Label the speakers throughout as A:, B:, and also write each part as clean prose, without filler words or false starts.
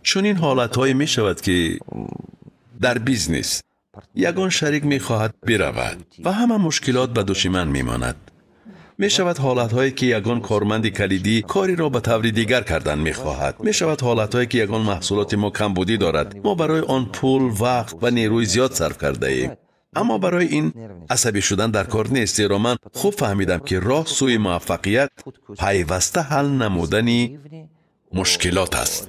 A: Чунин ҳолатҳое мешавад, ки дар бизнес ягон шарик мехоҳад биравад ва ҳама мушкилот ба дӯши ман мемонад. Мешавад ҳолатҳое, ки ягон корманди калидӣ кориро ба таври дигар кардан мехоҳад. Мешавад ҳолатҳое, ки ягон маҳсулоти мо камбудӣ дорад. Мо барои он пул, вақт ва нерӯи зиёд сарф кардаем. Аммо барои ин асабӣ шудан дар кор нест, зеро ман хуб фаҳмидам, ки роҳ сӯи муваффақият пайваста ҳал намудани мушкилот аст.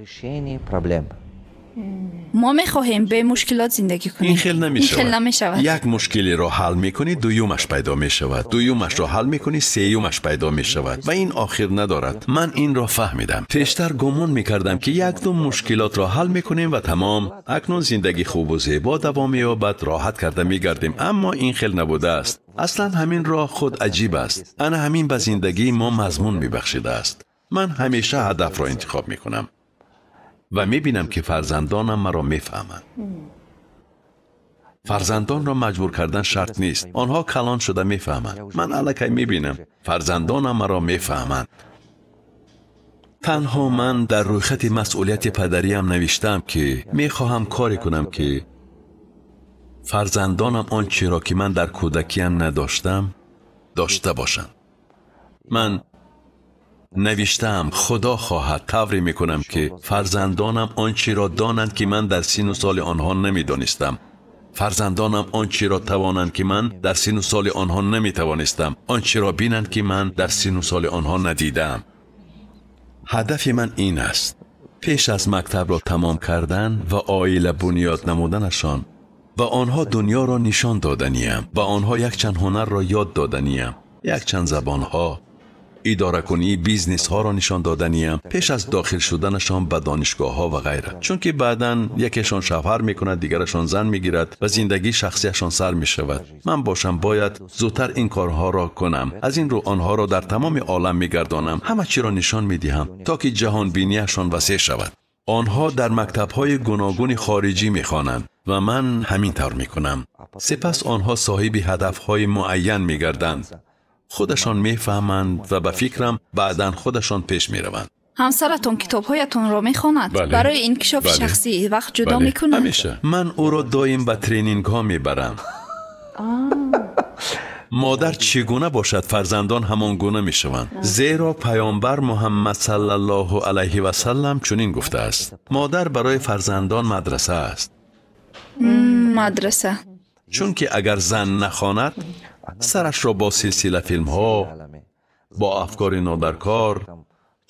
B: Мо мехоҳем бе мушкилот зиндагӣ кунем.
A: Ин хел намешавад.
B: Ин хел намешавад.
A: Як мушкилиро ҳал мекунӣ, дуюмаш пайдо мешавад. Дуюмашро ҳал мекунӣ, сеюмаш пайдо мешавад ва ин охир надорад. Ман инро фаҳмидам. Пештар гумон мекардам, ки як-ду мушкилотро ҳал мекунем ва тамом. Акнун зиндагӣ хубу зебо давом меёбад, роҳат карда мегардем. Аммо ин хел набудааст. Аслан ҳамин роҳ худ аҷиб аст. Ана ҳамин ба зиндагии мо мазмун мебахшидааст. Ман ҳамеша ҳадафро интихоб мекунам ва мебинам, ки фарзандонам маро мефаҳманд. Фарзандонро маҷбур кардан шарт нест. Онҳо калон шуда мефаҳманд. Ман аллакай мебинам, фарзандонам маро мефаҳманд. Танҳо ман дар рӯйхати масъулияти падариам навиштаам, ки мехоҳам коре кунам, ки фарзандонам он чиро, ки ман дар кӯдакиам надоштам, дошта бошанд. Ман навиштаам, худо хоҳад тавре мекунам, ки фарзандонам он чиро донанд, ки ман дар сину соли онҳо намедонистам. Фарзандонам он чиро тавонанд, ки ман дар сину соли онҳо наметавонистам. Он чиро бинанд, ки ман дар сину соли онҳо надидаам. Ҳадафи ман ин аст: пеш аз мактабро тамом кардан ва оила бунёд намуданашон ба онҳо дунёро нишон доданиям, ба онҳо якчанд ҳунарро ёд доданиям, якчанд забонҳо, идоракунии бизнесҳоро нишон доданиям пеш аз дохил шуданашон ба донишгоҳҳо ва ғайра. Чунки баъдан якешон шавҳар мекунад, дигарашон зан мегирад ва зиндагии шахсияшон сар мешавад. Ман бошам бояд зудтар ин корҳоро кунам. Аз ин рӯ онҳоро дар тамоми олам мегардонам, ҳама чиро нишон медиҳам, то ки ҷаҳонбинияшон васеъ шавад. Онҳо дар мактабҳои гуногуни хориҷӣ мехонанд ва ман ҳамин тавр мекунам. Сипас онҳо соҳиби ҳадафҳои муайян мегарданд. Худашон мефаҳманд ва ба фикрам баъдан худашон пеш мераванд.
B: Ҳамсаратон китобҳоятонро мехонад? Барои инкишофи шахсӣ вақт ҷудо мекунад?
A: Ҳамеша. Ман ӯро доим ба тренингҳо мебарам. Модар чӣ гуна бошад, фарзандон ҳамон гуна мешаванд. Зеро паёмбар Муҳаммад саллаллоҳу алайҳи васаллам чунин гуфтааст: модар барои фарзандон мадраса аст.
B: Мадраса.
A: Чунки агар зан нахонад, сарашро бо силсила филмҳо, бо афкори нодаркор,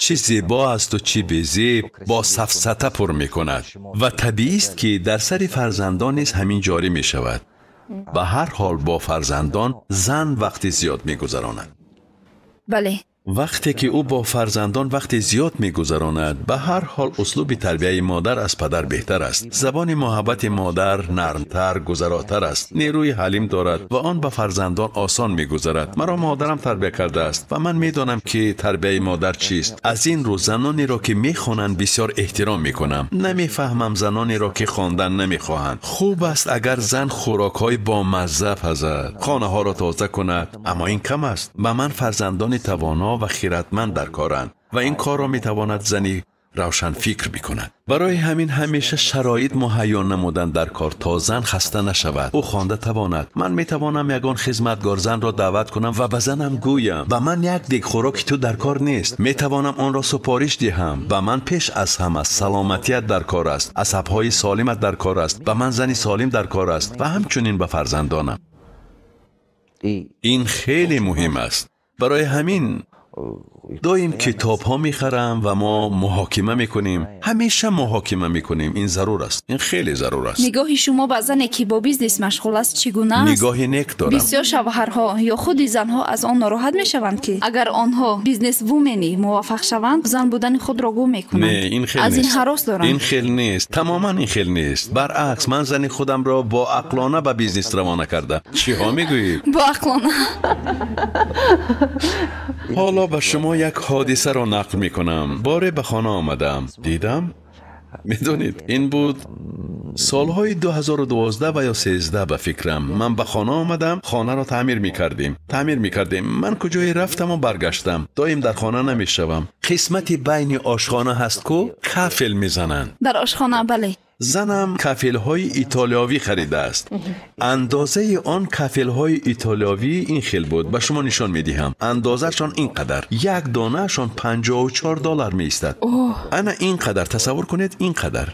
A: чӣ зебо асту чӣ безеб, бо сафсата пур мекунад. Ва табиист, ки дар сари фарзандон низ ҳамин ҷорӣ мешавад. Ба ҳар ҳол бо фарзандон зан вақти зиёд мегузаронад.
B: Бале.
A: Вақте ки ӯ бо фарзандон вақти зиёд мегузаронад, ба ҳар ҳол услуби тарбияи модар аз падар беҳтар аст. Забони муҳаббати модар нармтар, гузаротар аст, нерӯи ҳалим дорад ва он ба фарзандон осон мегузарад. Маро модарам тарбия кардааст ва ман медонам, ки тарбияи модар чист. Аз ин рӯ занонеро, ки мехонанд, бисёр эҳтиром мекунам. Намефаҳмам занонеро, ки хондан намехоҳанд. Хуб аст, агар зан хӯрокҳои бомазза пазад, хонаҳоро тоза кунад, аммо ин кам аст. Ба ман фарзандони тавоно ва хиратманд дар коранд ва ин корро метавонад зани равшанфикр бикунад. Барои ҳамин ҳамеша шароит муҳайё намудан дар кор, то зан хаста нашавад, ӯ хонда тавонад. Ман метавонам ягон хизматгор занро даъват кунам ва ба занам гӯям: ба ман як дег хӯроки ту дар кор нест, метавонам онро супориш диҳам. Ба ман пеш аз ҳама саломатият дар кор аст, асабҳои солимат дар кор аст, ба ман зани солим дар кор аст ва ҳамчунин ба фарзандонам. Ин хеле муҳим аст. Барои ҳамин доим китобҳо мехарам ва мо муҳокима мекунем. Ҳамеша муҳокима мекунем. Ин зарур аст. Ин хеле зарур аст.
B: Нигоҳи шумо ба зане, ки бо бизнес машғул аст, чӣ гуна аст?
A: Нигоҳи нек дорам.
B: Бисёр шавҳарҳо ё худи занҳо аз он нороҳат мешаванд, ки агар онҳо бизнесвумени муваффақ шаванд, зан будани худро гум мекунанд.
A: Не, ин хел
B: аз ин
A: нест.
B: Ҳарос доранд.
A: Ин хел нест. Тамоман ин хел нест. Баръакс, ман зани худамро бо ақлона ба бизнес равона кардам. Чиҳо мегӯед?
B: Бо ақлона.
A: Ҳоло ба шумо як ҳодисаро нақл мекунам. Боре ба хона омадам, дидам Медонед, ин буд солҳои 2012 ва ё 13 ба фикрам. Ман ба хона омадам, хонаро таъмир мекардем. Ман куҷое рафтаму баргаштам, доим дар хона намешавам. Қисмати байни ошхона ҳаст ку кафел мезананд.
B: Дар ошхона, бале.
A: Занам кафелҳои итолиёвӣ харидааст. Андозаи он кафелҳои итолиёвӣ ин хел буд, ба шумо нишон медиҳам. Андозаашон ин қадар, як донаашон $54 меистад. Ана ин қадар, тасаввур кунед, ин қадар.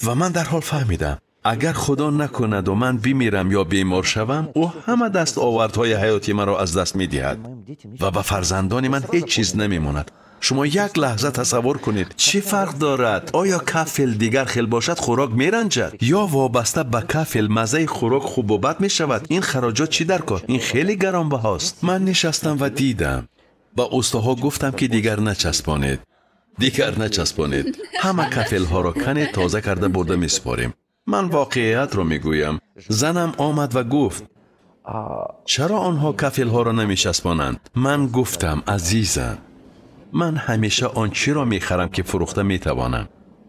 A: Ва ман дарҳол фаҳмидам, агар худо накунаду ман бимирам ё бемор шавам, ӯ ҳама дастовардҳои ҳаёти маро аз даст медиҳад ва ба фарзандони ман ҳеҷ чиз намемонад. Шумо як лаҳза тасаввур кунед, чӣ фарқ дорад? Оё кафел дигар хел бошад хӯрок меранҷад, ё вобаста ба кафел маззаи хӯрок хубу бад мешавад? Ин хароҷот чӣ дар кор? Ин хеле гаронбаҳост. Ман нишастам ва дидам. Ба устаҳо гуфтам, ки дигар начаспонед, дигар начаспонед. Ҳама кафелҳоро канед, тоза карда бурда месупорем. Ман воқеиятро мегӯям. Занам омад ва гуфт, чаро онҳо кафелҳоро намечаспонанд? Ман гуфтам, азизам, ман ҳамеша он чиро мехарам, ки фурӯхта метавонам.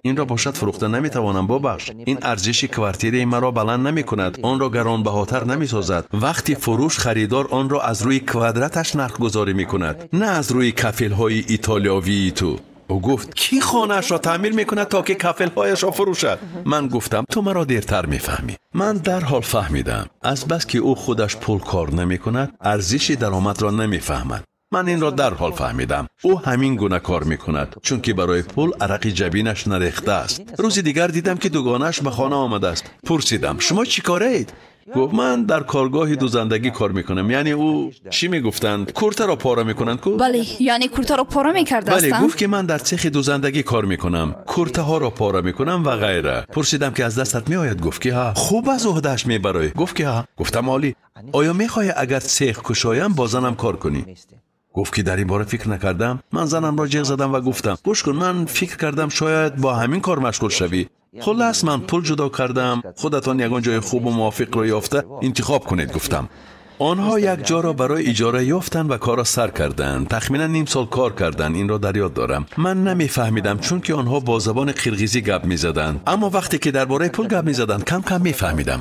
A: Инро бошад фурӯхта наметавонам, бубахш. Ин арзиши квартираи маро баланд намекунад, онро гаронбаҳотар намесозад. Вақти фурӯш харидор онро аз рӯи квадраташ нархгузорӣ мекунад, на аз рӯи кафелҳои итолиёвии ту. Ӯ гуфт, кӣ хонаашро таъмир мекунад, то ки кафелҳояшро фурӯшад? Ман гуфтам, ту маро дертар мефаҳмӣ. Ман дарҳол фаҳмидам, азбас ки ӯ худаш пул кор намекунад, арзиши даромадро намефаҳмад. Ман инро дарҳол фаҳмидам. Ӯ ҳамин гуна кор мекунад, чунки барои пул арақи ҷабинаш нарехтааст. Рӯзи дигар дидам, ки дугонааш ба хона омадааст. Пурсидам, шумо чӣ кораед? Гуфт, ман дар коргоҳи дузандагӣ кор мекунам. Яъне ӯ чӣ мегуфтанд? Куртаро пора мекунанд ку?
B: Бале, яъне куртаро пора мекардастанд.
A: Бале, гуфт ки ман дар цехи дузандагӣ кор мекунам, куртаҳоро пора мекунам ва ғайра. Пурсидам, ки аз дастат меояд? Гуфт ки ҳа. Хуб аз уҳдааш мебароӣ? Гуфт ки ҳа. Гуфтам, олӣ. Оё мехоҳӣ агар цех кушоям бо занам кор кунӣ? Гуфт ки дар ин бора фикр накардам. Ман занамро ҷеғ задам ва гуфтам, гӯш кун, ман фикр кардам шояд бо ҳамин кор машғул шавӣ. Хуллас, ман пул ҷудо кардам, худатон ягон ҷои хубу мувофиқро ёфта интихоб кунед, гуфтам. Онҳо як ҷоро барои иҷора ёфтанд ва корро сар карданд. Тахминан ним сол кор карданд, инро дар ёд дорам. Ман намефаҳмидам, чунки онҳо бо забони қирғизӣ гап мезаданд. Аммо вақте ки дар бораи пул гап мезаданд, кам-кам мефаҳмидам.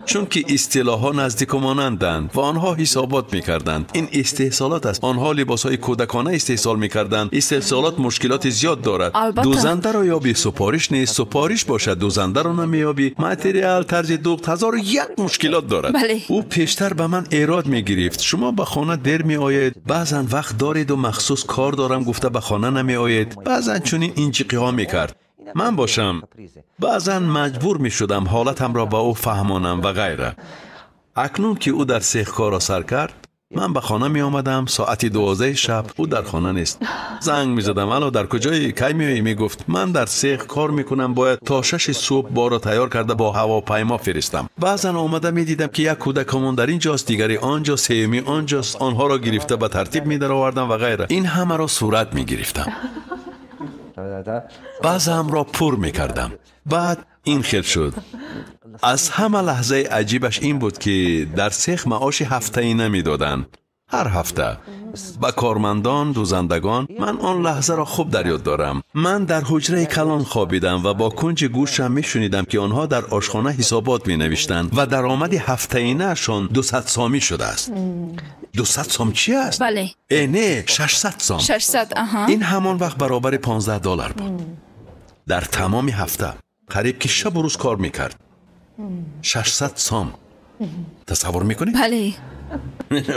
A: Чунки истилоҳҳо наздику монанданд ва онҳо ҳисобот мекарданд. Ин истеҳсолот аст. Онҳо либосҳои кӯдакона истеҳсол мекарданд. Истеҳсолот мушкилоти зиёд дорад. Дузандаро ёбӣ, супориш нест. Супориш бошад, дузандаро намеёбӣ. Материал, тарзи духт, ҳазору як мушкилот дорад. Ӯ пештар ба ман эрод мегирифт. Шумо ба хона дер меоед, баъзан вақт дореду махсус кор дорам гуфта ба хона намеоед. Баъзан чунин инҷиқиҳо мекард. Ман бошам баъзан маҷбур мешудам ҳолатамро ба ӯ фаҳмонам ва ғайра. Акнун ки ӯ дар сех корро сар кард, ман ба хона меомадам соати 12 шаб, ӯ дар хона нест. Занг мезадам, ало, дар куҷоӣ, кай меоӣ? Мегуфт, ман дар сех кор мекунам, бояд то 6 субҳ борро тайёр карда бо ҳавопаймо фиристам. Баъзан омада медидам, ки як кӯдакамон дар ин ҷост, дигаре он ҷо, сеюмӣ он ҷост. Онҳоро гирифта ба тартиб медаровардам ва ғайра. Ин ҳамаро сурат мегирифтам. Баъзамро пур мекардам. Баъд ин хел шуд. Аз ҳама лаҳзаи аҷибаш ин буд, ки дар сех маоши ҳафтаӣ намедоданд. Ҳар ҳафта ба кормандон, дузандагон. Ман он лаҳзаро хуб дар ёд дорам. Ман дар ҳуҷраи калон хобидам ва бо кунҷи гӯшам мешунидам, ки онҳо дар ошхона ҳисобот менавиштанд ва даромади ҳафтаинаашон 200 сомӣ шудааст. 200 сом чӣ аст?
B: Бале.
A: Не, 600 сом.
B: 600, аҳа.
A: Ин ҳамон вақт баробари $15 буд. Дар тамоми ҳафта қариб ки шабу рӯз кор мекард. 600 сом. Тасаввур мекунед?
B: Бале.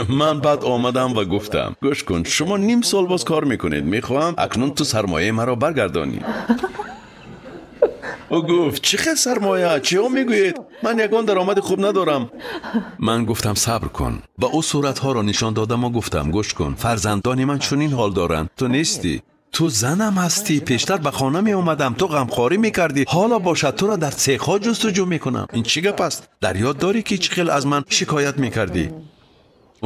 A: Ман баъд омадам ва гуфтам, гӯш кун, шумо ним сол боз кор мекунед, мехоҳам акнун ту сармояи маро баргардонӣ. Ӯ гуфт, чӣ хел сармоя? Чиҳо мегӯед? Ман ягон даромади хуб надорам. Ман гуфтам, сабр кун. Ба ӯ суратҳоро нишон додам ва гуфтам, гӯш кун, фарзандони ман чунин ҳол доранд, ту нестӣ. Ту занам ҳастӣ. Пештар ба хона меомадам, ту ғамхорӣ мекардӣ, ҳоло бошад туро дар цехҳо ҷустуҷӯ мекунам. Ин чӣ гап аст? Дар ёд дорӣ, ки чӣ хел аз ман шикоят мекардӣ?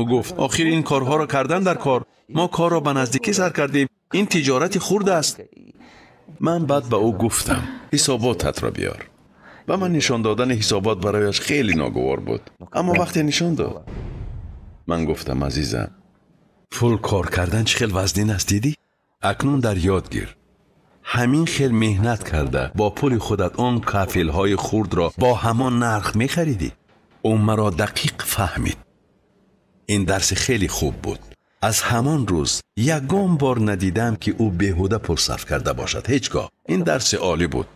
A: Ӯ гуфт, охир ин корҳоро кардан дар кор. Мо корро ба наздикӣ сар кардем. Ин тиҷорати хурд аст. Ман баъд ба ӯ гуфтам, ҳисоботатро биёр. Ба ман нишон додани ҳисобот барояш хеле ногувор буд. Аммо вақте нишон дод, ман гуфтам, азизам, пул кор кардан чӣ хел вазнин аст, дидӣ? Акнун дар ёд гир. Ҳамин хел меҳнат карда бо пули худат он кафелҳои хурдро бо ҳамон нарх мехаридӣ. Ӯ маро дақиқ фаҳмид. Ин дарси хеле хуб буд. Аз ҳамон рӯз ягон бор надидам, ки ӯ беҳуда пул сарф карда бошад. Ҳеҷ гоҳ. Ин дарси олӣ буд.